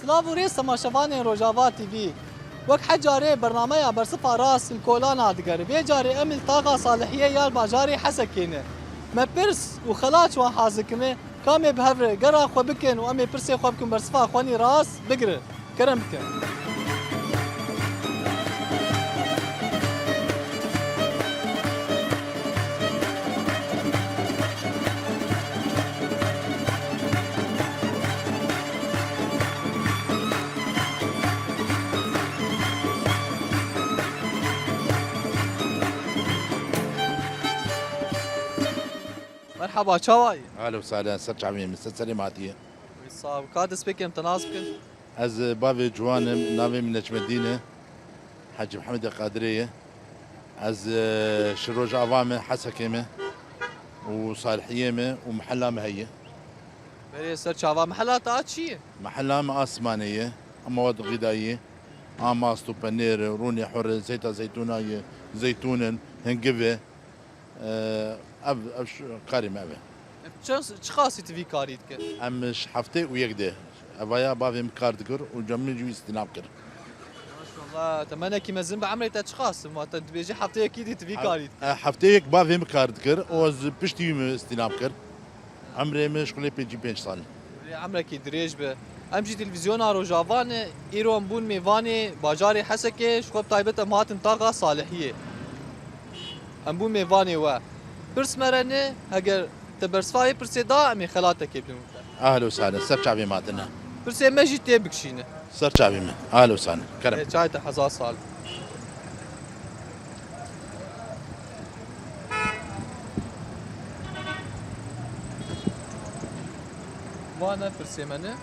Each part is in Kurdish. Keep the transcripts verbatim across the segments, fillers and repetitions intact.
Silav û rêz temaşevanên Rojava T V. Wek her carê bernameya Bersifa Rast li kolana digere. Vê carê em li taxa Salihiyê ya bajarê Hesekê ne. Me pirs û xelat ji wan hazir kirine, ka em ê bi hev re gera xwe bikin û em ê pirsê xwe bikin Bersifa Xwenî Rast bigire. Kerem bikin. Merhaba, çawa yî? Ehlen û sehlen, ser çavê min, ser serê min hatiye. Wî sax, ka destpêkê em te nas bikin? Ez bavê ciwan im, navê min Necmedîn e, Hecî Mihemedê Qadirê ye. Ez, e, ji Rojava me, Hesekê me û Salihiyê me û mihela me heye. Berê ser çava, mihela te a çi ye? Mihela me a simanê ye, a mewad xîdayî, a mast û penêr, rûnê hur, zeyta zeytûna ye, zeytûn in, hingiv e. Ev, ev ş-, karê me ev e. Çi, çi qasî tu vî karî dikir? Em ji heftê û yek de. Evaya bavê min kar dikir û cem min jî wî îstînab kir. Maşallah, temenekî mezin bi emrê te çi qas in? Ma te dibêjî heftê yekî dî tu vî karî dikir. E, heftê yek bavê min kar dikir û ez piştî wî min îstînab kir. Emrê min ji xulê pêncî pênc sal. Wê emrekî dirêj be. Em jî televîzyona Rojava ne, îro em bûn mêvanê bajarê Hesekê, ji xwe bi taybet em hatin taxa Salihiyê. Em bûn mêvanê we. Pirs me re ne, heger te bersiva vê pirsê da, em ê xelatekê bidin te. Ehlen û sehlen, ser çavê me hatine. Pirsê me jî tê bikişîne. Ser çavê me. Ehlen û sehlen. Kerem. Ê, çay te hezar sal. Vane pirsê me ne.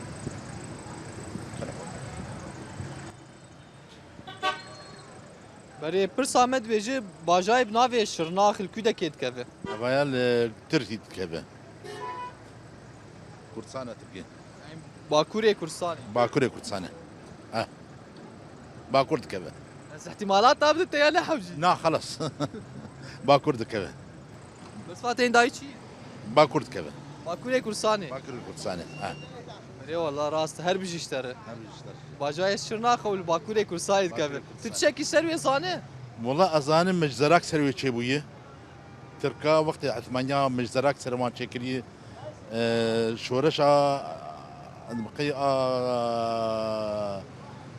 Berê pirsa me dibêje, bajarê bi navê Şirnax li ku dekê dikeve? Evaya li Tirkî dikeve. Kurdistan e Tirkî. Bakurê Kurdistanê. Bakurê Kurdistanê. Ha. Bakur dikeve. Ez ihtimalat da bide te ya ne hewcî? Na, xelas. Bakur dikeve. Bersiva te yên dayî çi? Bakur dikeve. Bakurê Kurdistanê. Bakurê Kurdistanê. Ha. Erê wala rast, her bijî ji te re. Her bijî ji te re. Bajarê Şirnax û li Bakurê Kurdistanê dikeve. Bakurê Kurdistanê. Tu çekî ser wê zane? Wala ez zanim min ji Zerak ser wê çêbûye. Tirka wextê Osmaniya min ji Zerak ser wan çêkiriye. Ee, şoreşa, qey a,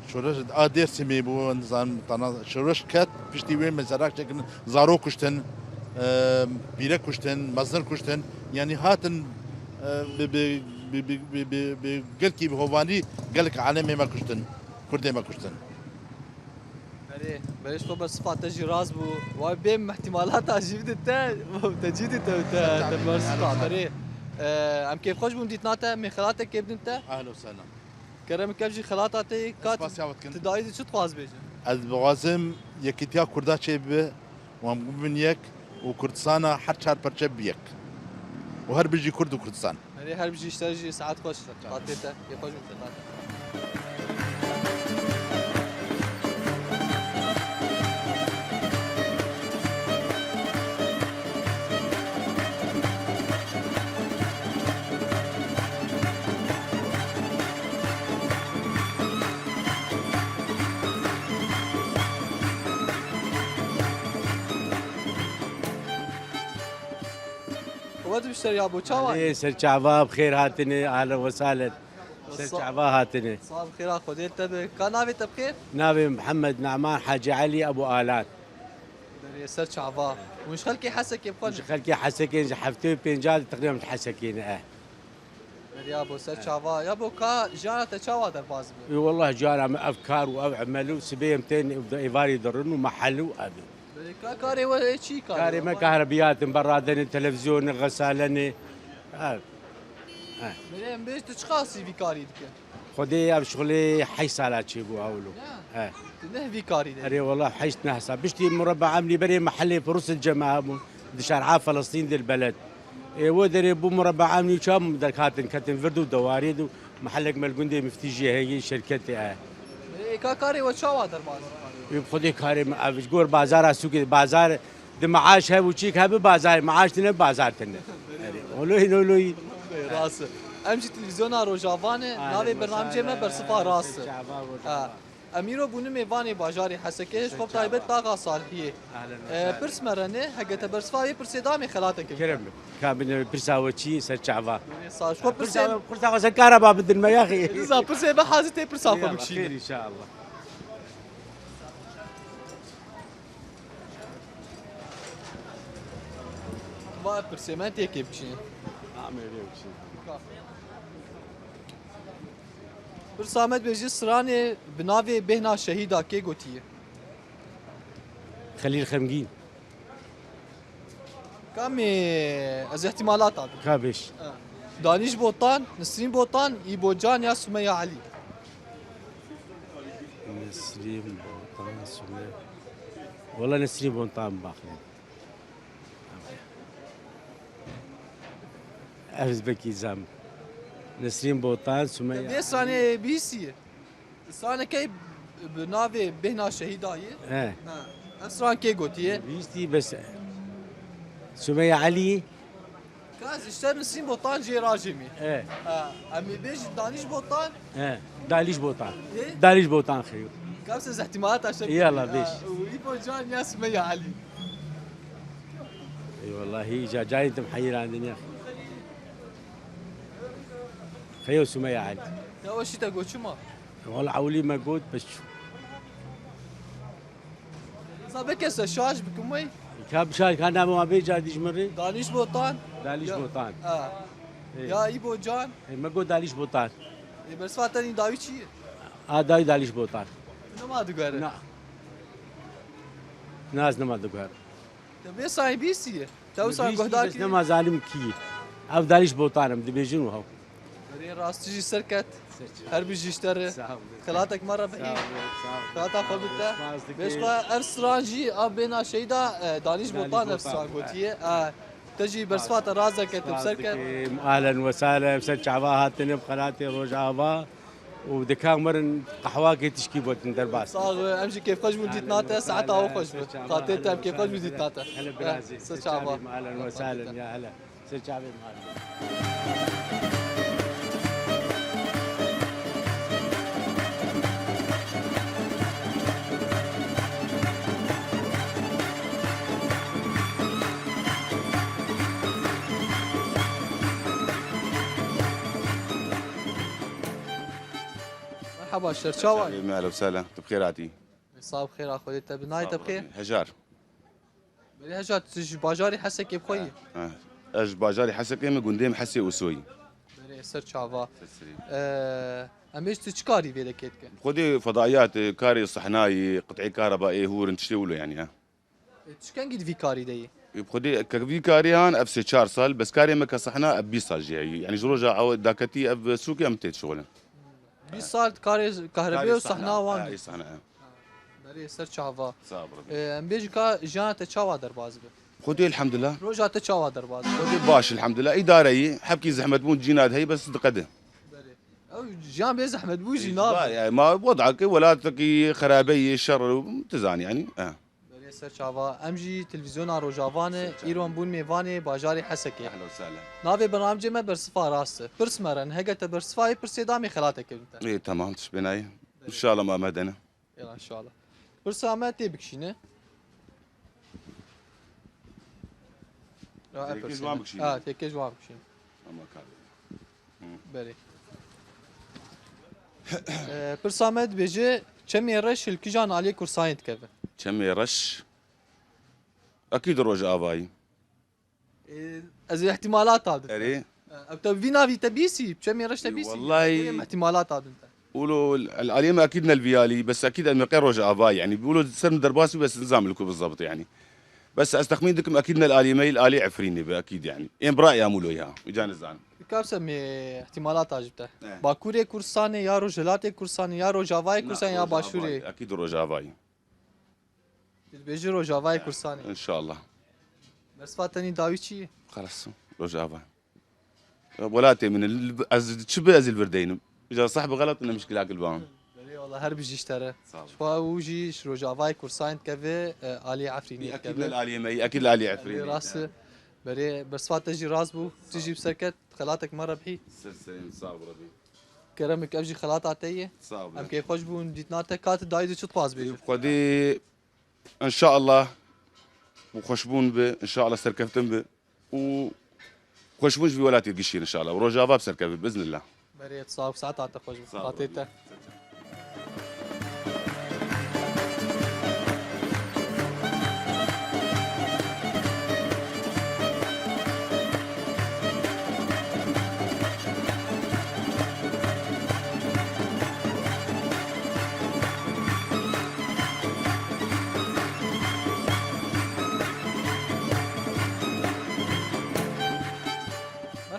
şoreş a Dêrsimê bû, nizam, tana şoreş ket, piştî wê min Zerak çêkirin, zarok kuştin, ee, pîrek kuştin, mezin kuştin. Yanî hatin, ee, bi, bi, bi gelkî bi hovanî gelek alemê me kuştin, Kurdê me kuştin. Berê, berê ji xwe bersiva te jî rast bû. Way bê mihtimalata jî bidin te, te jî dî te, te, te bersiva. Berê, e, em kêfxweş bûn dîtina te, em ê xelatekê bidin te. Ehlen û sehlen. Kerem û kev jî xelata te yê kat. Spasiya we dikin. Tu dayî dî çi dixwaz bêje? Ez dixwazim yekîtiya Kurda çêbibe û em bibin yek û Kurdistana her çar perçe bi yek. Û her bijî Kurd û Kurdistan. Erê her bijî ji te jî saet xweş. Hatê te, yê xweş bû. Xwe tu bişter ya bo çawa? Ê, ser çava, bi xêr hatinê, ahlen ve sahlen. Ser çava hatinê. Sağ ol, xêra Xwedê te be. Ka navê te bi xêr? Navê Mihemed Naman Hacî Elî Ebu Alan. Berê ser çava. Hûn ji xelkê Hesekê bi xwe ne? Ji xelkê Hesekê ji heftê û pênca de teqrîben Hesekê ne, eh. Berê ya bo ser çava. Ya bo ka jiyana te çawa derbas bû? Ê, wallah jiyana me ev kar û ev emel û sibê em tên êvarî dirin û mehel û ev. Berê ka karê we çi karê? Karê me kahrebiyatin, beradenin, televîzyonê, xesalenê. Ev. He. Berê em bêj tu çiqasî vî karî dike? Xwedê ev şixulê heşt sala çêbû ewlo. Ya. He. Tu neh vî karî de. Erê wala heşt neh sal. Piştî mureba emnî berê mehelê Firûs el Cema hebûn. Di şerha Felistîn dil beled. Ê wo derê bû mureba emnî çam derkatin ketin vir dû dewarê dû. Mehelek me li gundê miftî jê heye şirketê e. Ê ka karê we çawa derbas? Ê bi xwedê karê me ev ji gor bazara sûkê bazar. Di maaş hebû çîk hebû bazar, maaş tine bazar tine. Erê, oloyî, noloyî. Rast e. Em jî televîzyona Rojava ne, navê bernamcê me Bersiva Rast e. Ser çava Rojava. Ha. Em îro bûne mêvanê bajarê Hesekê, ji xwe bi taybet taxa Salihiyê. Ahlen ve sehlen. E, pirs me re ne, heke te bersiva vê pirsê da, em ê xelateke bidin. Kerem bike. Ka bine pirsa we çi, ser çava. Sağ ol. Ji xwe pirsê... Pirsa we, pirsa we ser karaba bidin me yaxî. Dîsa pirsê me hazir tê, pirsa xwe bikişîne. Xêr inşallah. Va pirsê me têkê bikişîne. Amê vê bikişîne. Pirsa me dibêje stranê bi navê Bêhna Şehîda kê gotiye? Xelîl Xemgîn. Kamê ez îhtimalata bim? Ka bêj. Ha. Danîş Botan, Nisrîn Botan, Îbo Can ya Sumeya Elî? Nisrîn Botan, Sumeya. Wala Nisrîn Botan baxin. Ez bekî zam. Nesrîn Botan, Sumeya. Vê stranê bihîstiye. Stranekê bi navê Bêhna Şehîda ye. He. Ha. Ev stran kê gotiye? Bihîstî bes. Sumeya Elî. Ka ez ji te Nesrîn Botan jê rajê me. He. Ha. Em ê bêjin Danîş Botan. He. Dalîş Botan. Ê? Dalîş Botan xeyo. Ka ez îhtimalata şer. Yalla bêj. Ha, û Îbo Can ya Sumeya Elî? Ey wellahî, îca carî tim heyran dinya. Xeyo Sumeya Elî. Ya o şî te got çima? Wala ewlî me got, bes çû. Sa bike se şaş bikim wey? Ka bişar ka name wan bê ca dijmin rê? Danîş Botan. Dalîş Botan. Ha. Ê. Ya Îbo Can. Ê, me got Dalîş Botan. Ê, bersiva te nî dawî çi ye? A dawî Dalîş Botan. Nema diguhere. Na. Na, ez nema diguhere. Te vê sahî bîstî ye. Te wisa guhdar kî? Nema zalim kî. Ev Dalîş Botan im, dibêjin wiha. Berê rastî jî serket. Her bijî ji te re. Sağ ol. Xelatek me re bihî. Sağ ol, sağ ol. Xelata xwe bi te. Spas dikim. Bêjixwe ev stran jî a Bêhna Şehîda, e, Danîş Botan ev stran gotiye. E, te jî bersiva te razeke tim serket. Spas dikim. Ahlen ve sahlen, ser çava hatine bi xelatê Rojava. û dika mirin qehwakê tişkî botin derbas. Sağ ol, em jî kêfxweş bûn dîtina te, saeta we xweş be. Xatirê te em kêfxweş bûn dîtina te. Hele birazî. Ser çava. Ahlen ve sahlen ya hele. Ser çavê min. Merhaba, ser çava. Merhaba, ehlen ve sehlen. Tu bi xêr hatî. Sağ ol, xêra Xwedê te bi. Nayê te bi xêr? Hejar. Belê Hejar, tu ji bajarê Hesekê bi xwe yî? Ha, ha. Ez ji bajarê Hesekê me, gundê min Hesê Usoyî. Belê, ser çava. Ser serî. Ee, em bêj tu çi karî vê dekê dike? Xwedê fedaiyat, karê sehnayî, qit'ê karaba ê hûr in tiştê wilo yanî ha. E, tu çi kengî di vî karî de yî? E, bi xwedê ke vî karî han ev sê çar sal, bes karê me ke sehna ev bîst sal jî heyî. Yanî ji roja ew daketî ev sûkê em tê dişixulin. Bîst sal karê kahrebê û sehna wan. Karê sehna, e. Berê ser çava. Sağ ol. E, em bêjin ka jiyana te çawa derbas be? Xwedê elhamdulillah. Roja te çawa derbas be? Xwedê baş elhamdulillah. Îdare yî. Hebkî zehmet bûn cîna de heyî bes diqede. Berê. Ew jiyan bê zehmet bû jî nabe. Yani, ma wed'akê welatekî xerabe yê şer û tu zanî yanî. Ha. Berê ser çava. Em jî televîzyona Rojava ne, îro em bûn mêvanê bajarê Hesekê. Ehlen we sehlen. Navê bernamcê me Bersiva Rast e. Pirs me re ne, hege te bersiva wê pirsê da, em ê xelateke bidin te. Ê, temam, tişt pê nayê. Berê. Înşallah ma me dene. Ê, înşallah. Pirsa me tê bikişîne. Ya, têkê ji wan bikişîne. Ha, têkê ji wan bikişîne. Ama kar. Berê. E, pirsa me dibêje, Çemê Reş li kijan aliyê Kursanê dikeve? Çemê Reş. Ekîd Rojavayî. E, ez ê ihtimalata bidin. Erê. E, ev te vî navî te bîsî, Çemê Reş te bîsî. Wellahî. Em ihtimalata bidin te. Wilo, el aliyê me ekîd ne li vî alî, bes ekîd em ê qey Rojavayî, yanî. Wilo ser min derbas bî, bes nizam li ku bizabt, yanî. Bes ez texmîn dikim ekîd ne li aliyê me, li aliyê Efrînê be, ekîd yanî. Ên bi ra'ya Mûlo ya, îca nizanim. Ka se em ê ihtimalata ji te. Eh. Bakurê Kurdistanê ya Rojhilatê Kurdistanê ya Rojavayê Kurdistanê ya Başûrê? Ekîd Rojavayî. Tu dibêjî Rojavayê Kurdistanê. Înşallah. Bersiva te nî dawî çi ye? Xelas, Rojava. Welatê min e, ez çi bi ez li vir deynim. Îca sah bi xelat ne mişkilak li ban. Belê wala her bijî ji te re. Sağ ol. Ji xwe û jî ji Rojavayê Kurdistanê dikeve, e, aliyê Efrînê dikeve. Ekîd ne li aliyê me, ekîd li aliyê Efrînê. Rast e. Berê bersiva te jî rast bû. Tu jî bi ser ket. Xelatek me rebhî. Ser serê min, sağ ol Rebî. Keremik, ev jî xelata te ye. Sağ ol. Em kêfxweş bûn dîtina te. Ka tu dayî de çi dixwaz bêjî? Xwedî, înşallah, bi xweşbûn bi, înşallah serkeftin bi û xweşbûn ji vî welatê gişî înşallah. Û Rojava bi serkevin, biiznillah. Berê, sağ ol, saeta te xweş bi. Sağ ol. Xatê te.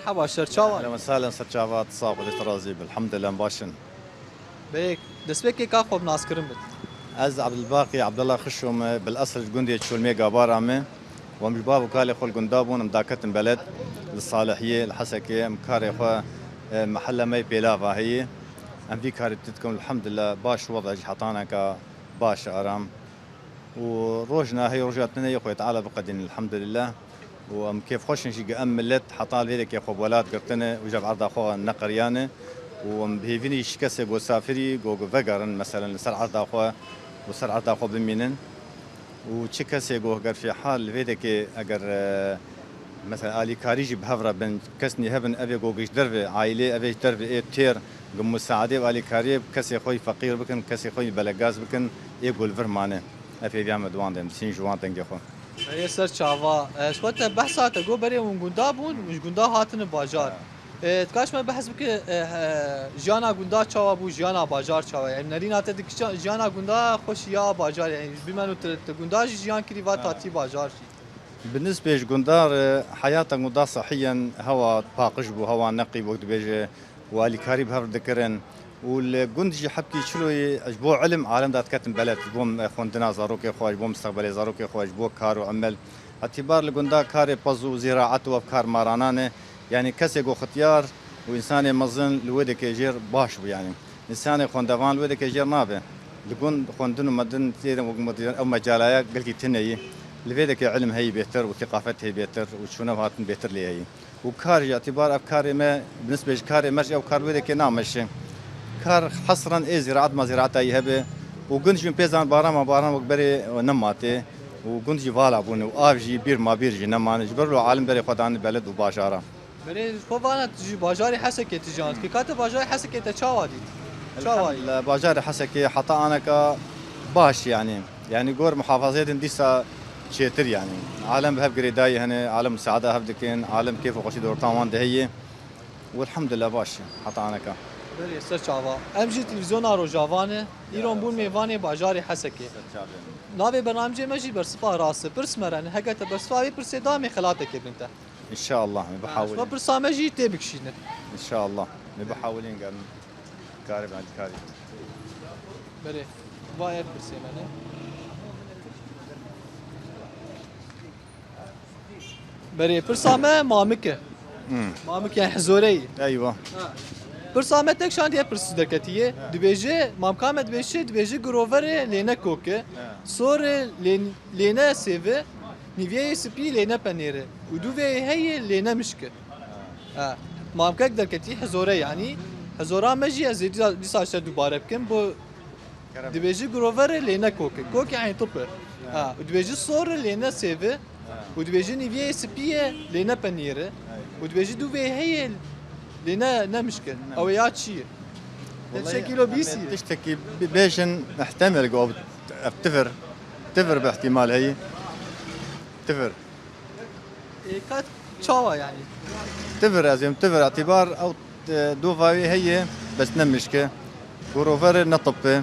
Merhaba, ser çawa? Ehlen we sehlen, ser çavat, sağ ol, Xwedê te razî bi. Elhamdülillah, em baş in. Bê, destpêkê ka xwe bi naskirin bit. Ez Abdulbaqî Abdullah Xişo me, bil esil ji gundê Çolmê Gabara me. Wem ji bav û kalê xwe li gunda bûn, em daketin beled, li Salihiyê, li Hesekê, em karê xwe, e, mehelle me yê pêlava heye. Em vî karî dikin, elhamdülillah, baş weda jî hetaneka baş, aram. Û roj nahê roja tune yê Xwedê Teala biqedînin, elhamdülillah. Û em kêfxweş in jî ku em millet heta li vê dekê xwe bi welat girtine û ji ev erda xwe neqeriyane. Û em bi hêvî ne ji kesê ku safirî ku, ku vegerin, meselen li ser erda xwe û ser erda xwe bimînin. Û çi kesê ku ger fîhal li vê dekê eger, e, mesela alîkarî jî bi hev re bin, kes nîhe bin, ev ê ku ji derve, aîlê ev ê ji derve ê têr, ku musaedê û alîkariyê kesê xwe yî feqîr bikin, kesê xwe yî belegaz bikin, ê ku li vir mane. Ev hêviya me di wan de, em dihîn ji wan dengê xwe. Berê ser çava. E, ji xwe te behsa te got berê hûn gunda bûn, hûn ji gunda hatine bajar. E, dikaş me behs bike, e, e, jiyana gunda çawa bû, jiyana bajar çawa ye? Em nerîna te dikişa jiyana gunda xweş ya bajar ye. Ji bî me û te, te gunda jî jiyan kirî va tatî bajar jî. Bi nisbê ji gunda re heyata gunda sehiyen hewa paqij bû, hewa neqî wek dibêje. û alîkarî bi hev re dikirin. Û li gund jî hebkî çiloyê ji bo ilim alem de diketin beled, ji bo xwendina zarokê xwe, ji bo mustaqbelê zarokê xwe, ji bo kar û emel. Etîbar li gunda karê pez û zîraet û ev kar maranan e. Yanî kesê ku xitiyar û însanê mezin li wê dekê jêr baş bû yanî. Însanê xwendevan li wê dekê jêr nabe. Li gund xwendin û medin tê de ew mecalaya gelkî tune yî. Li vê dekê ilim heyî bêtir û seqafet heyî bêtir û çûne û hatin bêtir lê heyî. û kar jî, etîbar ev karê me, bi nisbê ji karê me jî ew kar wê dekê nameşe. Kar hesran ê zîraet ma zîraeta yî hebe û gund jî pêzan baran ma baran wek berê nema tê û gund jî vala bûne û av jî bîr ma bîr jî nemane. Ji ber wilo alim berê xwe dane beled û bajara. Berê xwe vana tu ji bajarê Hesekê tu jî antikî. Ka te bajarê Hesekê te çawa dît? Çawa yî? Elhamdulillah, bajarê Hesekê heta aneka baş yanî. Yanî gor muhafazeyê din dîsa çêtir yanî. Alem bi hev girêdayî hene, alem misaada hev dikin, alem kêf û xweşî di orta wan de heye. Û elhamdulillah baş e, heta aneka. Berê ser çava. Em jî televîzyona Rojava ne. Îro em bûn mêvanê bajarê Hesekê. Ser çavê min. Navê bernamecê me jî Bersiva Rast e. Pirs me re ne. Heke te bersiva vê pirsê da, em ê xelatekê bidin te. Înşallah, em ê bihawilin. Şima pirsa me jî tê bikişînin. Înşallah, em ê bihawilin, em karibin, em karibin. Berê, va ev pirsê me ne. Berê, pirsa me mamik e. Hmm. Mamik yani hizoreyî. Eywa. Ha. Pirsa me tek şandiye pirs derketiye. Ha. Dibêje, mamka me dibêje, dibêje giroverê lê ne kok e. Ha. Sorê lê, lê ne sêv e. Nîviyeyê spî lê ne penêr e. Û dûvê heye lê ne mişk e. Ha. Mamkek derketî hizore yanî. Hizora me jî ez ê dîsa, dîsa şer dubare bikim. Bu dibêjî girover e lê ne kok e. Kok e eyn top e. Ha. Û dibêjî sor e lê ne sêv e. Ha. Û dibêjî nîviyeyê spî ye lê ne penîr e. Û dibêjî dûvê heye lê ne, ne mişk e. Ew ê ya çi ye? Wellahî, tiştekî lo bîsî ye. Tiştekî bi-, bêjin ihtemel go ev tivir. Tivir bi ihtimal heye. Tivir. E, ka çawa yani? Tivir ez êm, tivir etibar ew, e, dûva wê heye, bes ne mişk e. Girover ne top e.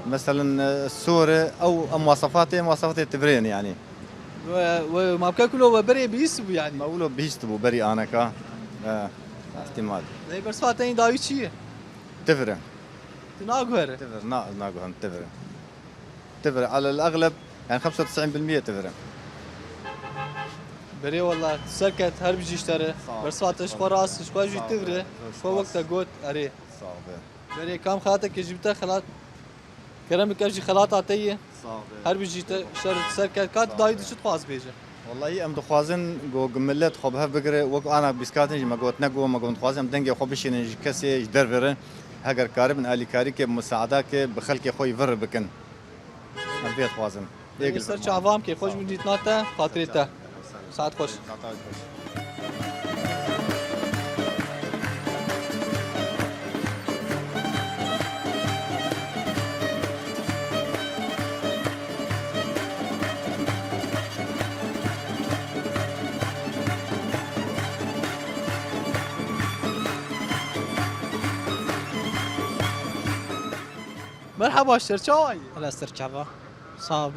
Meselen, e, sor e, ew, ew muwasafatê, muwasafatê tivirê ne yani. We, we, ma bike kulo we berê bihîst bû yani. Ma wilo bihîst bû berî aneka. E, ihtimal. Lê bersiva te yî dawî çi ye? Tivir e. Tu naguhere? Tivir, na, ez naguherim, tivir e. Tivir, alel egleb, yani xemse û tesîn bil mîye tivir e. Berê wela, serket, her bijî ji te re. Sağ ol. Bersiva te ji xwe rast, ji xwe jî tivir e. Sağ ol. Ji xwe wek te got, erê. Sağ ol. Berê, kam xelatekê jî bite xelat. Kerem bike jî xelata te ye. Sağ ol. Her bijî te şer serket. Ka tu dayî de çi dixwaz bêje? Wallahî em dixwazin ku millet xwe bi hev bigire, wek ana bîst û çar jî me got, ne ku me got, dixwazin em dengê xwe bişînin ji kesê ji derve re. Heger karibin alîkarî ke, musaada ke, bi xelkê xwe yî vir bikin. Em vê dixwazin. Ê Ser çavam kê xweş bû dîtina te, xatirê te. Saet xweş. Merhaba, ser çawa yî? Ela ser çava. Sağ ol.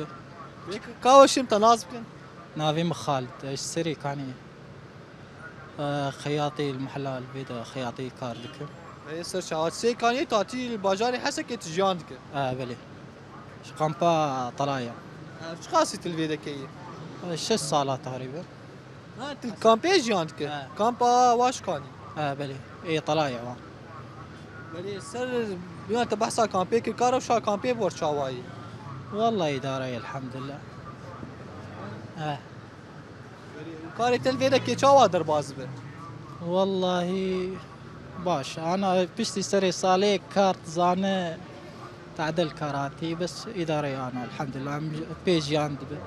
Peki, ka weşim te nas bikin? Navê min Xalid, ez ji Serê Kaniyê. Xeyatê li mehla li vê de xeyatê kar dikim. Ê, ser çawa? Sê kaniyê tatî li bajarê Hesekê tu jiyan dike? E, belê. Ji kampa Talaya. E, çiqasî tu li vê de keyî? E, şeş sala teqrîben. Ha, tu li kampê jiyan dike? E. Kampa Waşkanî? E, belê. Ê, Talaya wan. Belê, ser, bîna te behsa kampê kir, ka rewşa kampê bi we çawa yî? Wallahî îdare ye, elhamdulillah. E. Karê te li vê de kê çawa derbas dibe? Wallahî baş. Ana piştî serê salê kar dizane tadil kar hatî, bes îdare ye ana, elhamdulillah, em pê jiyan dibe.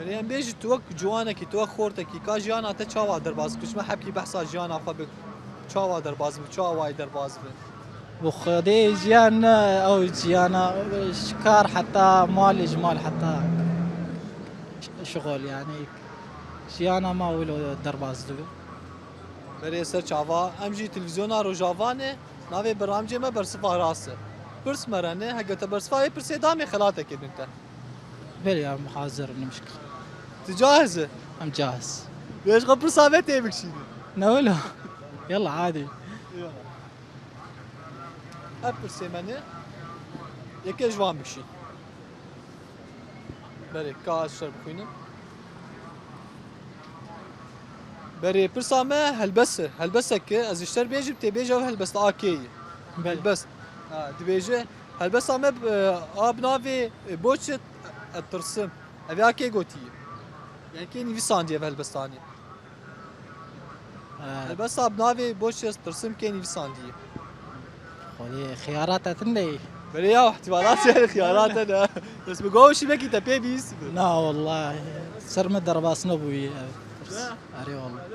Belê em bêjî tu wek ciwanekî, tu wek xortekî, ka jiyana te çawa derbas dibe? Ji me hebkî behsa jiyana xwe bi çawa derbas dibe, çawa wayî derbas dibe? Bi Xwedê jiyan ne ew jiyana, ji kar heta malê, ji mal heta şixul, yanî jiyana ma wilo derbas dibe. Berê ser çava, em jî televîzyona Rojava ne, navê berhamcê me Bersiva Rast e. Pirs me re ne, heke te bersiva vê pirsê da me xelatekê bin te. Belê ya, hazir in, ne muşkil. Tu cahiz e? Em cahiz. Bêj xwe pirsa me tê bikşîne. Ne wilo? Yalla, adî. Ev pirsê me ne. Yekê ji van bikşî. Berê, ka ez şer bixwînim. Berê, pirsa me helbest e. Helbestek e. Ez ji şer bêjim, tê bêje ev helbesta a kê ye. Belê. Helbest. Ha, dibêje, helbesta me, e, a bi navê, e, Boçet, e, Tirsim. Ev a kê gotiye? Yani kê nivîsandiye ev helbestanê? Ee, Helbesta bi navê Boçes Tirsim kê nivîsandiye? Xwedê xiyarata tinde yî. Belê ya, ihtimalat yani xiyarata ne? Bes bi gavşî belkî te pê bîst bi. Na, wallahi, ser me derbas nebûye. Ne? Erê, wallahi.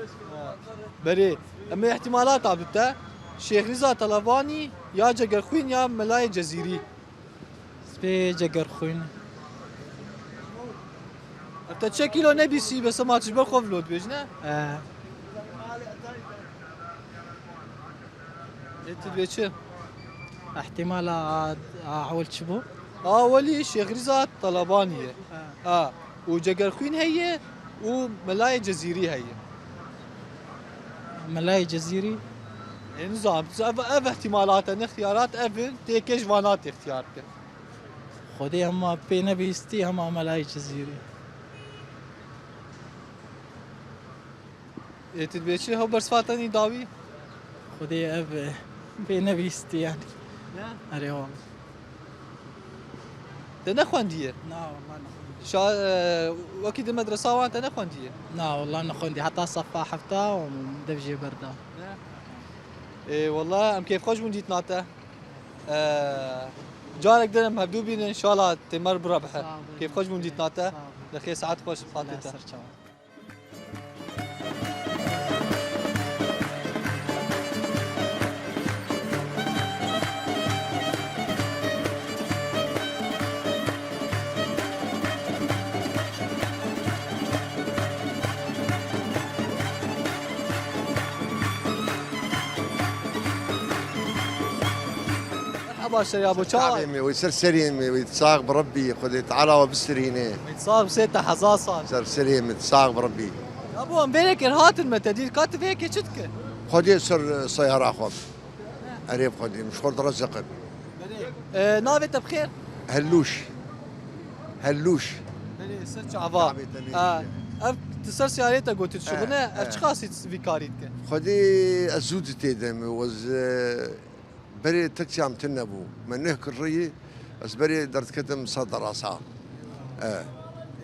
Belê, em ê ihtimalata bi te, Şêx Rîza Televanî ya Cegerxwîn ya Melayê Cezîrî. Spê Cegerxwîn. Ev te çi kîlo nebîsî, bes ma tu ji ber xwe vlog dibêjî, ne? E. Ê, tu dibê çi? Ihtimala a, a ewil çi bû? A ewilî Şêx Rîza Talabanî ye. Ha. Ha. Û Cegerxwîn heye û Melayê Cezîrî heye. Melayê Cezîrî? Ê, nizanim, tu ev, ev ihtimalat e, ne xiyarat ev in, tê kê ji vana tê ixtiyar bike. Xwedê hema pê nebihîstî, hema Melayê Cizîrî. Ê, tu dibê çi? Hew bersiva te nî dawî? Xwedê ev, e, pê nebihîstî yani. Ne? Erê wala. Te nexwendiye? Na, wala nexwendiye. Şa-, e, wekî di medresa wan te nexwendiye? Na, wala nexwendiye. Heta sefa hefta û dev jê berda. Ne? Ê, wala em kêfxweş bûn dîtina te. Eee, carek din em hevdû bînin, înşallah tê me re birebihe. Sağ ol. Kêfxweş bûn dîtina te. Sağ ol. Li xêr, saet xweş, xatirê te. Ser çawa. Merhaba Şerya, bo çawa? Çavê me, wî ser serê me, wî sax bi Rebbî, Xwedê Teala we bistirîne. Wî sax bi sê te hezar sal. Ser serê me, sax bi Rebbî. Ya bo em vêrekê hatin me te dît, ka tu vê yekê çi dike? Xwedê ser, e, seyara xwe. Erê bi Xwedê, min ji xwe re direziqin. Ee, navê te bi xêr? Hellûş. Hellûş. Belê, ser çava. Navê te nê Ha, dîye. Ev tu ser seyarê te gotir çi bûne? Ev çiqasî vî karî dike? Xwedê ez zû di tê de me, ez, e, berê teksiya min tune bû. Me neh kir riyê, ez berê derdiketim ser derasa. E.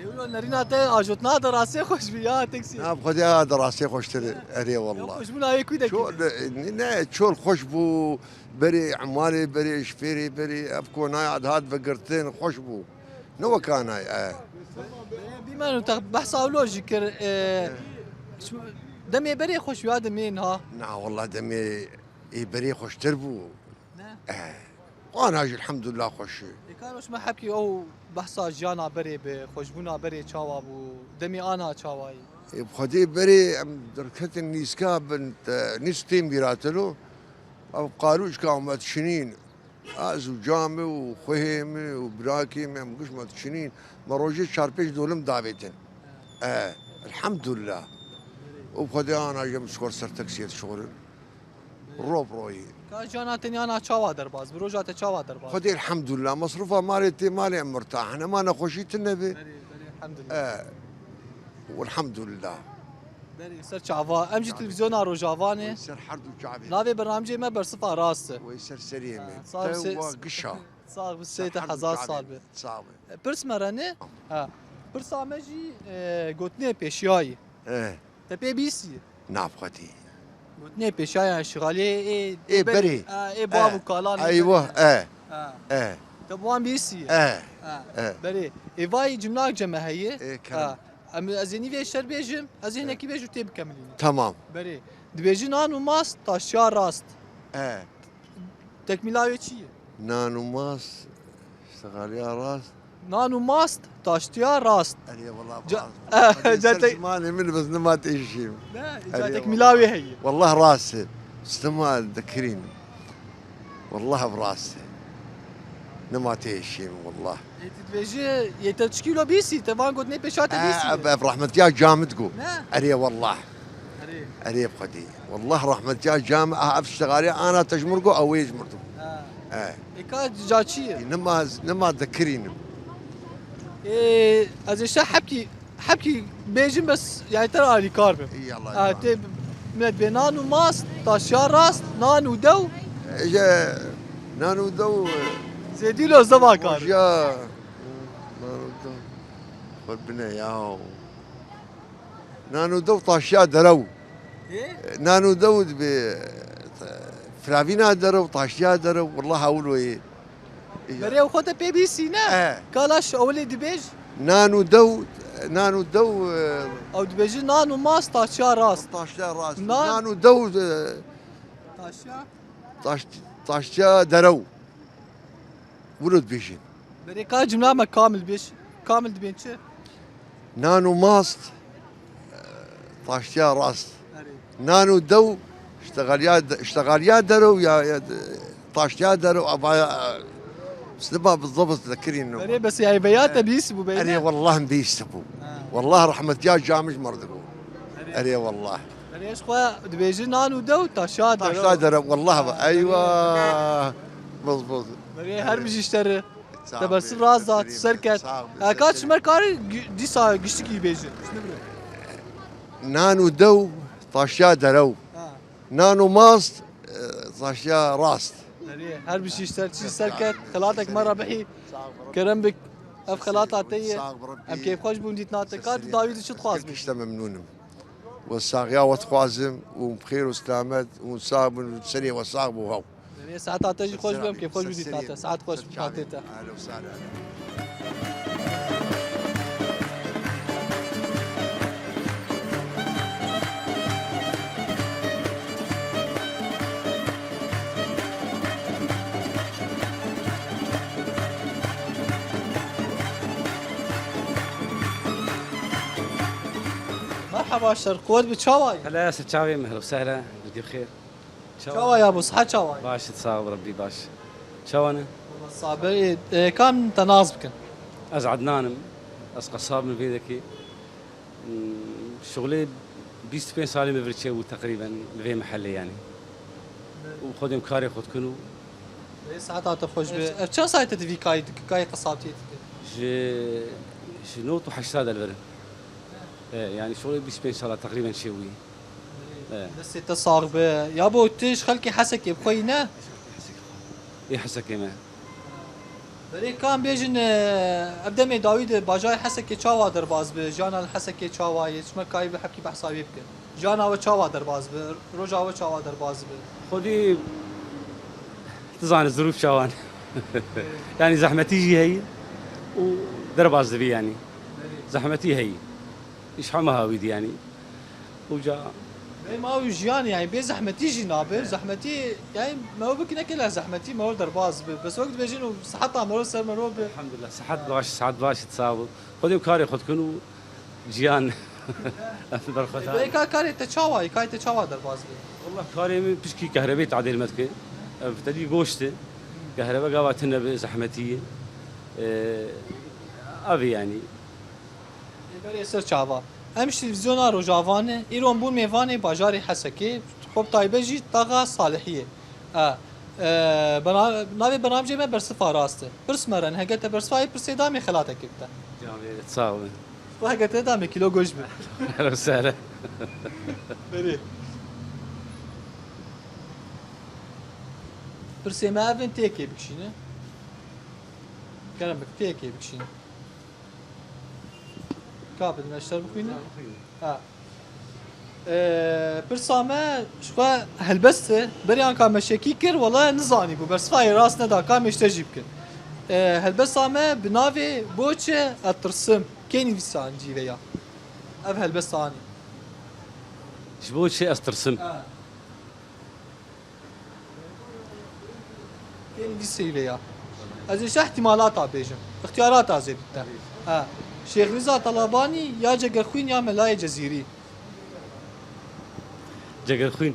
Ewlo nerîna te ajotna de rastê xweş bî ya teksî. Na, bi Xwedê a de rastê xweştir. Erê Ew wallah. Xweşbûna wê kû de Çol, kî? Ne, ne, çol xweş bû. Berê emalê, berê şfêrê, berê ev konaya dihat vegirtin, xweş bû. Ne weka nay, e. Bîmen û te behsa wilo jî kir, e, şu demê berê xweş ya demê niha. Na, wallah demê ê berê xweştir bû. Ne? E. Ana jî elhamdulillah xweş e. Ê karo şima hepkî ew behsa jiyana berê bi, xweşbûna berê çawa bû, demê ana çawa yî? Ê, bi Xwedê berê em derketin nîska bin, te, nîsk tên bîratilo. Ev qalûçka me dişinîn. Ez û camê û xwehê min û birakê min em giş me dişinîn. Me rojê çar pênc dolim davêtin. E, elhamdulillah. Û Xwedê ana jî em ji xwe ser teksiyê dişorin. Rop royî. Ka jana te niyana çawa derbas, bi roja te çawa derbas? Xwedê elhamdulillah, mesrufa malê tê malê em mirtah in. Ema nexweşî tune be. Berê, berê, elhamdulillah. E, elhamdulillah. Berê, ser çava. Em jî televîzyona Rojava ne. Wê ser her du çavê. Navê bernamecê me Bersifa Rast e. Wê ser seriyê me. Ha, sağ ol, Te se-, wa gişa. Sağ ol, Ser seyte her du hezar çavê. Sal be. Sağ be. E, pirs me re ne? Ha. Pirsa me jî, e, gotinê pêşiyayî. E. Te pê bîsî? Na, bi Xwedê. Gotinê pêşiya ya şixalê ê, ê Ê berê. Berê. Ha, ê bav û kalan ê Eywa, berê. E. Ha. E. Te bi wan bîsî? E. Ha. E. Berê. Ê vay cimnak ceme heye. Ê, kerem. Ha. Em, ez ê nîvê şer bêjim, ez ê E. hinekî bêjim tê bikemilînim. Tamam. Berê. Dibêjin nan û mast taşiya rast. E. Tekmîla wê çi ye? Nan û mast, ştexaliya rast. Nan û mast, taştiya rast. Erê, wela Ca-, rast. Erê, ser zimanê min bes nima têşîm. Ne, îca Erê, tekmîla wela. Wê heye. Wallah rast e. Stima dikirîn. Wallah ev rast e. Nima têşîm, wallah. Ê, tu dibêjî, yê te çi kîlo bîsî, te van gotinê pêşa te Ee, bîsî. Ev, ev rahmetiya camid go. Ne? Erê, wallah. Erê. Erê, bi Xwedê. Wallah rahmetiya cam, ah, ev ştexalê ana te ji mir go, ew ê ji mir digo. Ha. Ee. Ê, ka ca çi ye? Nima, nima dikirînim. Ê, ez ê şe hepkî, hepkî bêjim bes, yani te re alîkar bim. Ey Allah Ha, ya. Tê millet bê nan û mast, taşiya rast, nan û dew. Ê, je, nan û dew, e, Zêdî lo zeva kar. Hoca, nan û dew. Xwe bine ya. Nan û dew taşiya derew. Ê? Nan û dew dibe, firavîna derew, taşiya derew, wallah hewil wê. Berê ew xwe te pê bîsî ne? E. Kalaş ewilê dibêj. Nan û dew, nan û dew, e, Ew dibêjin nan û mast taşiya rast. Taşiya rast. Nan Nan û dew, e, Taşiya? Taş, taşiya derew. Wilo dibêjin. Berê ka cimla me kamil bêj. Kamil dibên çi? Nan û mast, e, taştiya rast. Erê. Nan û dew, ştexaliya de-, ştexaliya derew ya, ya de-, taştiya derew, avaya, e, sniba bi zobit dikirîn. Erê, bes ya veya te bîst bû beyne? Erê, wallah bîst bû. Ha. Wallah rahmetiya camij merdigo. Erê. Erê, wallah. Erê, ji xwe dibêjin nan û dew, taşa derew. Taşa derew, wallah be. Ha, Eywa. Boz, boz. Berê her bijî ji te re. Sağ ol, Te bersiv raz da, tu ser ket. Sağ ol, Eka tu ji me re karî gi-, dîsa giştikî bêje. Nan û dew taşiya derew. Ha. Nan û mast, e, taşiya rast. Berê, her bijî ji te re çî ser ket. Xelatek me re bihî. Kerem bik. Ev xelata te ye. Sağ ol, Rabbi. Em kêfxweş bûn dîtina te. Ka tu dawî de çi dixwazî? Pişte memnûnim. We saxiya we dixwazim û bi xêr û silamet û sax bin û serê we sax bû hew. Demê saeta te jî xweş be, em kêfxweş bû dîtina te. Saet xweş bi xatirê te. Ehlen û sehlen. Merhaba, şer, quwet bi çawa ye? Hela ser çavê me, ehlen û sehlen, bi xêr. Çawa? Çawa ya bo, sihet çawa ye? Baş, sağ ol, Rabbi baş. Çawa ne? Wala saber, e, e, kam te nas bikin? Ez Adnan im, ez qesab im vê dekê. Hmm, şuxulê bîst û pênc salê min vir çêbû teqrîben li vê mehellê yani. Evet. Û xwedê em karê xwe dikin û Vê saeta te xweş be. Ev, ev çend saete tu vî kayî dikî, kayî qesabtiyê dikî? Ji, ji nod û heşta de li vir im. E, yani şuxulê bîst û pênc sala teqrîben çêbûyî. E. Destê te sax be. Ya bo tu ji xelkê Hesekê bi xwe yî ne? Ê Hesekê me. Berê, ka em bêjin, e, ev demê dawî de bajarê Hesekê çawa derbas bi? Jiyana li Hesekê çawa ye? Çima kayî bi hepkî behsa wê bikin? Jiyana we çawa derbas bi? Roja we çawa derbas bi? Xwedî dizane zirûf çawan. Yani zehmetî jî heyî û derbas dibî yani. Zehmetî heyî. Îş hema hawî dî yani. Uca. Bê ma û jiyan, yani bê zehmetî jî nabe. Zehmetî, yani me û bikine kele zehmetî me û derbas bi. Bes wek dibêjin û siheta me û ser me û bi. Elhamdulillah, sihet baş, sihet baş, sağ ol. Xwedê karê xwe dikin û jiyan. Berxwedan. Bê ka karê te çawa, karê te çawa derbas bi? Wallah karê min pişkî kehrebê tadêl me dike. Ev tedî goşt e. Kehrebe gava tine bi zehmetî ye. Ee, ev yani. Ê berê ser çava. Em ji televîzyona Rojava ne, îro em bûn mêvanê bajarê Hesekê, xwe bi taybet jî taxa Salihiyê. E, e, bena-, navê bernamcê me Bersifa Rast e. Pirs me re, hege te bersifa yê pirsê da me xelatekê bide. Canê, sağ olun. Xwe hege te da me kîlo goşt bi. Sere. Berê. Pirsê me ev in, têkê bikişîne. Kerem bik, têkê bikişîne. Ka bidin, ez ji te bixwînim. Ha. Ee, pirsa me ji xwe helbest e. Berê anka me şekî kir, wele nizanîbû. Bersivayê rast neda, ka me ji te jî bikin. Ee, helbesta me bi navê Boçe Ez Tirsim. Kê nivîsandî vê ya? Ev helbesta anî. Ji bo çi ez tirsim? Ha. Kê nivîsî vê ya? Ez ê şeh ihtimalata bêjim. Îxtiyarata zê bite. Ha. Şêx Rîza Talabanî ya Cegerxwîn ya Melayê Cezîrî. Cegerxwîn.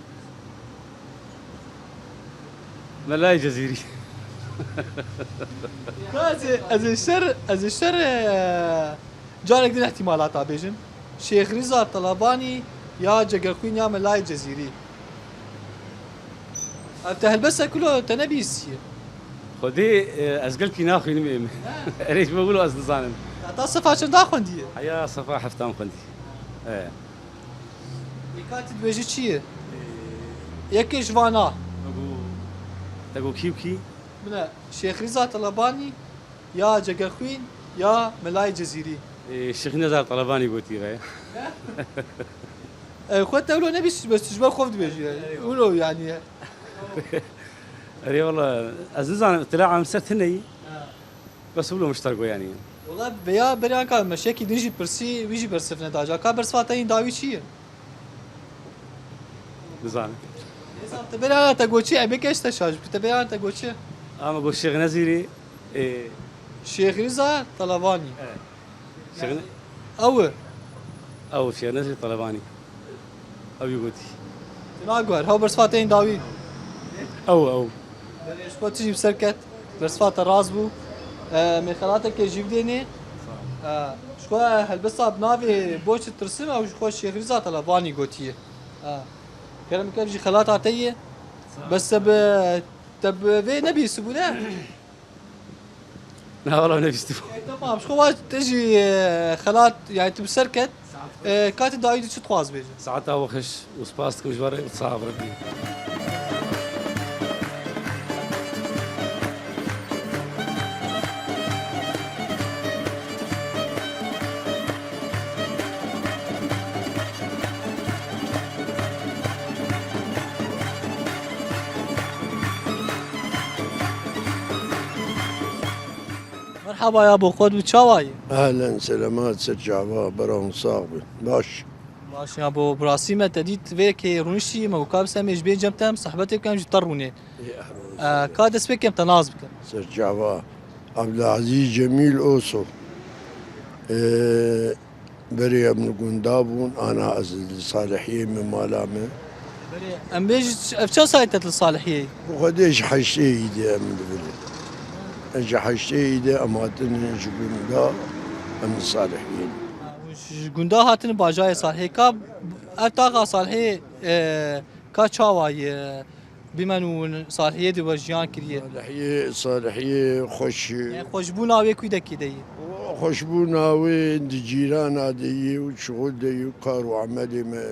Melayê Cezîrî. Ez ê, ez ê şer, ez ê şer, e, Carek din ihtimalata bêjin. Şêx Rîza Talabanî ya Cegerxwîn ya Melayê Cezîrî. Ev te helbest sekulo te nebîsiye. Xwedê, e, ez gelkî naxwînim êm. He. Erê ji bo wilo ez nizanim. Ya ta sefa çenda xwendiye? Heya sefa heftan xwendî. E. Ê ka tu dibêjî çi ye? E. Yekê ji vana. Te got, te got kî û kî? Bine, Şêx Rîza Talabanî, ya Cegerxwîn ya Melayê Cezîrî. Ê, Şêx Rîza Talabanî gotî re. Ew xwe tewlo nebî, bes tu ji ber xwe dibêjî yani. Wilo yani. Erê wala, ez nizanim, îtila em ser tune yî. Ha. Bes wilo mişter go yani. Wala veya berê anka me şekî din jî pirsî, wî jî bersiv neda. Ca ka bersiva te yîn dawî çi ye? Nizanim. Nêzan, te berê ana te got çi, em ê keş te şaş bi, te berê ana te got çi? Ama got Şêx Nezîrî, ê. Şêx Rîza Talabanî. Evet. Şêx Ne-, ew e. Ew Şêx Nezîrî Talabanî. Ew yî gotî. Tu naguher, hew bersiva te yên dawî. Ew, ew. Belê, ji xwe tu jî bi ser ket. Bersiva te rast bû. E, mêxelatekê jî bidênê. E, ji xwe helbesta bi navê Boçi Tirsim ew ji xwe Şêx Rîza Talabanî gotiye. E, kerem bike, ev jî xelata te ye. Bes te bi, te bi vê nebîsibû ne? Na, wala nebîstibû. E, tamam, ji xwe wa te jî, e, xelat, yani tu bi ser ket. E, ka tu dawî de çi dixwaz bêje? Saeta we xweş. û spas dikim ji we re û sax bibî. Merhaba yabo, xwe dû çawa yî? Ehlen, selamet, ser çava, bera hûn sax bin. Baş. Baş yabo, bi rastî me te dît vê yekê rûniştî, me got ka bi se me ji bên cem te em sohbetê bikin, em ji te rûnê. Ê, ehlen, Ee, ka dest pê kem te nas bikim. Ser çava. Abdulazîz Cemîl Oso. Ee, Berê em li gunda bûn, ana ez li Salihiyê me mala me. Berê, em bêjin, ev çend salî te li Salihiyê? Bi Xwedê ji heştê îdê em li vir in. Ez ji heştê îdê em hatine ji gunda, em li Salihiyê ne. Ha, ji gunda hatine bajarê Salihiyê. Ka ev taxa Salihiyê, e, ka çawa ye? Bî me nû Salihiyê de we jiyan kiriye. Salihiyê, Salihiyê xweş. Yani xweşbûna wê kû de kî de ye? Xweşbûna wê di cîrana de ye û şixul de ye û kar û emelê me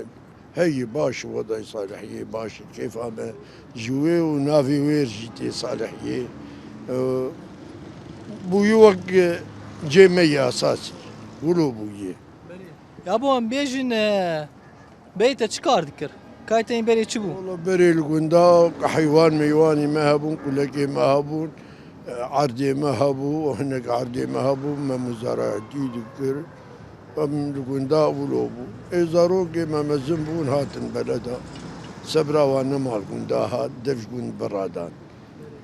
heye baş, wedayê Salihiyê baş, kêfa me ji wê û navê wê jî tê Salihiyê. Ew, Bûyî wek, e, cê me yê esasî. Wilo bûyî. Belê. Ya bo em bêjin, e, berê te çi kar dikir? Kay te berê çi bû? Wala berê li gunda heywan meywanî me hebûn, kulekê me hebûn, e, erdê me hebû, hinek erdê me hebû, me muzarayetî dikir. Em li gunda wilo bû. Ê zarokê me mezin bûn hatin beleda. Sebra wan nema li gunda hat, dev ji gund biradan.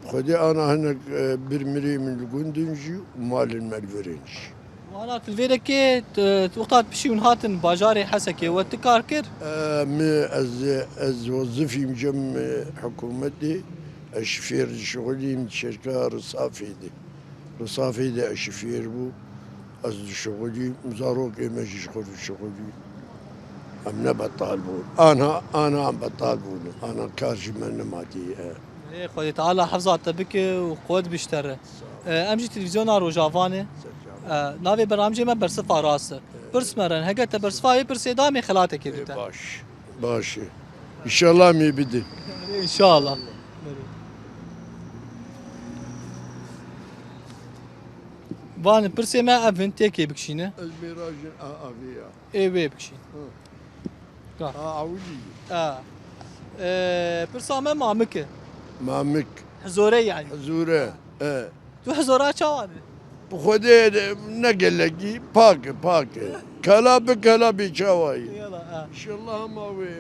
Xwedê ana hinek, e, bir mirê min li gund in jî û malên me li vir in jî. Wana tu li vê dekê, tu, tu wexta tu pişî hûn hatin bajarê Hesekê, we tu kar kir? E, min, ez, ez wezifîm cem, e, hikûmetê, ez şifêr dişixulîm şirka Risafê de. Risafê de ez şifêr bû, ez dişixulîm, zarokê me jî ji xwe dişixulî. Em ne betal bûn. Ana, ana em betal bûn. Ana kar ji me nematî, e. Ê, Xwedê Teala hefza te bike û quwet biştere. E, em jî televîzyona Rojavanê. E, navê bernamjê me Bersifa Rast e. Pirs me re, heke te bersifa wê pirsê da, em ê xelatekê bide. Baş, baş e. Înşallah em ê bidin. Înşallah. Van pirsê me ev in, têkê bikişîne. Ez mêrajin a, avê ya. Ê wê bikişîn. Hı. Ga. A, ewilî. A. E, pirsa me mamik e. Mamik. Hizore yani. Hizore. E. Tu hizora çawa ne? Bi Xwedê ne gelekî, pak e, pak e. Kela bi kela bê çawa ye. Eyvallah, ha. Înşallah hema wê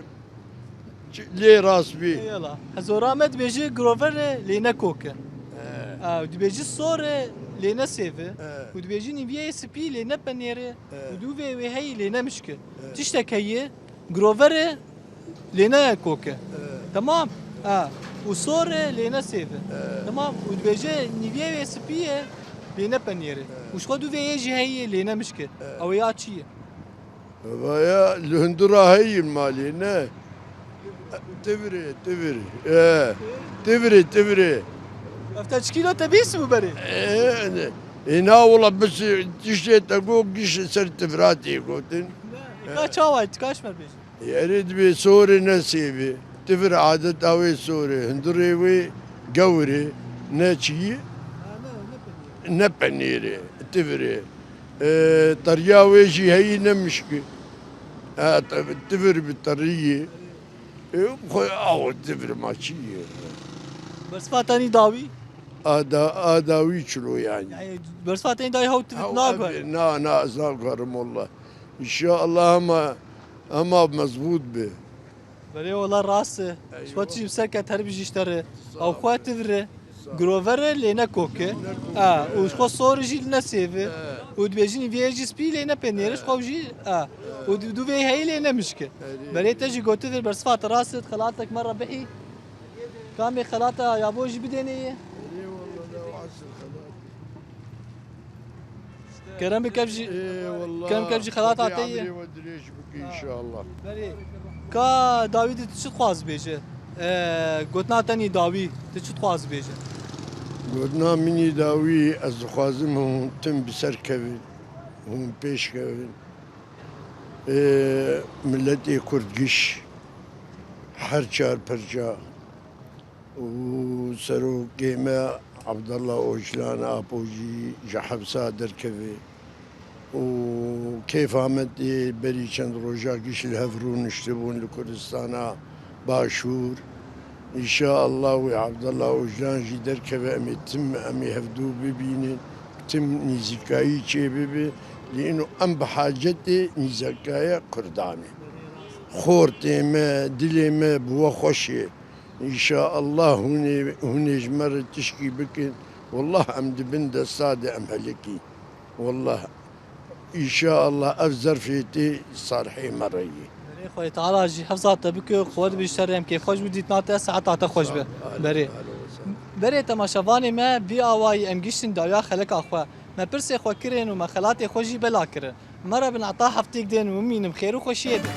lê rast bî. Eyvallah. Hezora me dibêje girover e, lê ne kok e. He. Ha, dibêje sor e, lê ne sêv e. He. Û dibêje nîviyeyê spî, lê ne penêr e. He. Û dûvê wê heyî, lê ne mişk e. He. Tiştek heye, girover e, lê ne kok e. He. Temam? Ha. Û sor e, lê ne sêv e. He. Temam. Û dibêje nîviyê wê spî ye, lê ne penêr e. He. Û ji xwe dûvê yê jî heye, lê ne mişk e. He. Ew ya çi ye? Vaya li hundura heyî malê ne. Tivirê, tivirê. E. Tivirê, tivirê. Ev te çi kîlo te bîst bû berê? E, ne. E, na wala bis tiştê te got giş ser tivira tê gotin. Ne. Ka çawa, tu kaç mer bêjî? Erê dibê sorê ne sêvê. Tivir adeta wê sorê. Hundurê wê gewirê. Ne çiyî? Ne penêrê. Tivirê. E, teriya wê jî heyî ne mişk e. E, te-, tivir bi teriyê. E, xwe aw tivir ma çi ye? Bersifa tenî dawî? A da-, a dawî çilo yani. Yani bersifa tenî dawî hew tivir naguhere? Na, na, ez naguherim wallah. Înşallah hema, hema mezbût be. Belê wala rast e. Eyvallah. Ji xwe tijî bi ser ket, her bijî ji te re. Sağ ol. Ew xwe tivir e. Sağ ol. Girover e, lê ne kok e. Ne kok e. Ha, û ji xwe sor jî ne sêv e. He. Û dibêjin vê jî spî, lê ne penêr e, ji xwe jî, ha. Û du-, dûvê heyî, lê ne mişk e. Erê. Berê te jî gotivir, bersifa te rast e, xelatek me re bihî. Kamê xelata ya bo jî bidêne yê. Erê wala ne esil xelat. Kerem bike jî, Ê, wallah, kerem bike jî xelata Xwedê te ye. Emrê we dirêj bike inşallah. Belê. Ka dawî de tu çi dixwaz bêje? E, gotina tenî dawî, tu çi dixwaz bêje? Gotina minî dawî, ez dixwazim hûn tim bi ser kevin, hûn pêş kevin. Ê, miletê Kurd giş, her çar perça û serokê me Abdullah Ocalan Apo jî ji hepsa derkeve û kêfa me tê berî çend roja giş li hev rûniştibûn li Kurdistana Başûr. Înşaallah wê Abdullah Ocalan jî derkeve, em ê tim, em ê hevdû bibînin, tim nîzîkayî çêbibe. Lê îno em bi hacetê nîzîkaya Kurdan e. Xortê me, dilê me bi we xweş e. Înşaallah hûn ê, hûn ê ji me re tişkî bikin. Wallah em di bin desta de em helikî. Wallah. Înşaallah ev zerfê tê sarhê me re yê. Berê Xwedê Teala jî hefza te bike, quwet bî ji te re, em kêfxweş bû dîtina te, seheta te xweş be. Sağ ol. Berê. Alo, sağ ol. Berê temaşevanê me, vî awayî em giştin dawiya xeleka xwe. Me pirsê xwe kirin û me xelatê xwe jî bela kirin. Me re bin ata heftêk dên û bimînim xêr û xweşiyê de.